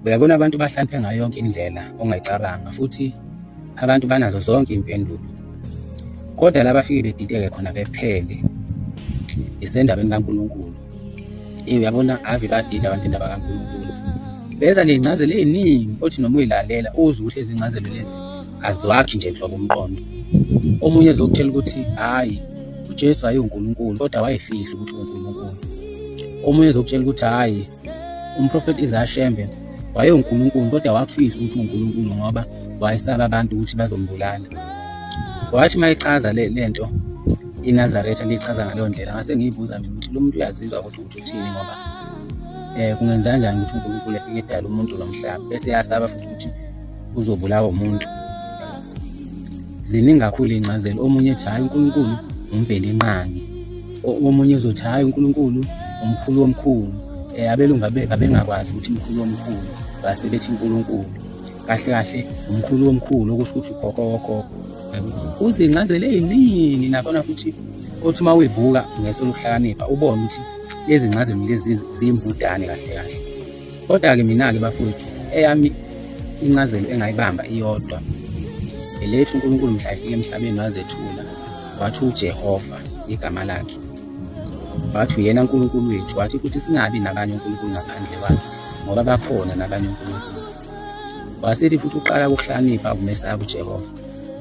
Uyabona abantu bahlakaniphe ngayo yonke indlela ongayicabanga futhi abantu banazo zonke iy'mpendulo. Kodwa la bafike bedideke khona bephele isendabeni kaNkulunkulu. Eyi uyabona ave badida abantu indaba kaNkulunkulu. Beza ney'ncazelo ey'ningi othi noma uy'lalela uzwe ukuthi lezi ncazelo lezi aziwakhi nje nhlobo umqondo. Omunye ezokutshela ukuthi hhayi uJesu wayenguNkulunkulu kodwa wayefihla ukuthi uNkulunkulu. Omunye ezokutshela ukuthi hhayi umprofethi Isaiah Shembe wayewuNkulunkulu kodwa wakufihla ukuthi uNkulunkulu ngoba wayesaba abantu ukuthi bazombulala. Wathi uma echaza le nto iNazaretha lichaza ngaleyo ndlela ngase ngiyibuza mina ukuthi lo muntu uyazizwa ukuthi ukuthi uthini ngoba kungenza kanjani ukuthi uNkulunkulu efike edala umuntu nomhlaba bese eyasaba futhi ukuthi uzobulawa umuntu. Ziningi kakhulu iy'ncazelo, omunye ethi hhayi uNkulunkulu umvelinqangi, omunye uzothi hhayi uNkulunkulu umkhulu womkhulu. Abelungu babengakwazi ukuthi umkhulu womkhulu, base bethi uNkulunkulu. Kahle kahle umkhulu womkhulu okusho ukuthi ukhokho wokhokho. Uzincazelo ey'ningi nakhona futhi othi uma uyibuka ngeso lokuhlakanipha ubone ukuthi lezi ncazelo lezi ziyimbudane kahle kahle. Kodwa-ke mina-ke bafowethu eyami incazelo engayibamba iyodwa elethu uNkulunkulu mhla efika emhlabeni wazethula wathi uJehova igama lakhe, wathi uyena uNkulunkulu wethu, wathi futhi singabi nabanye onkulunkulu ngaphandle kwakhe ngoba bakhona nabanye onkulunkulu. Wasethi futhi uqala ukuhlakanipha ukumesaba uJehova.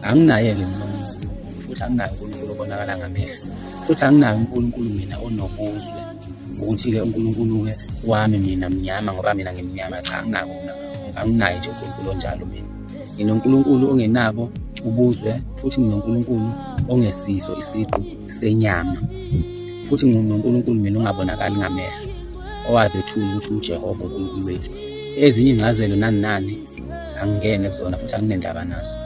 Anginaye-ke mina uNkulunkulu futhi anginaye uNkulunkulu obonakala ngamehlo futhi anginaye uNkulunkulu mina onobuzwe ukuthi-ke uNkulunkulu-ke wami mina mnyama ngoba mina ngimnyama. Cha, anginako mina, anginaye nje uNkulunkulu onjalo mina. NginoNkulunkulu ongenabo ubuzwe futhi nginoNkulunkulu ongesiso isiqu senyama futhi nginoNkulunkulu mina ongabonakali ngamehlo owazethula ukuthi uJehova uNkulunkulu wethu. Ezinye iy'ncazelo nani nani angingene kuzona futhi anginendaba nazo.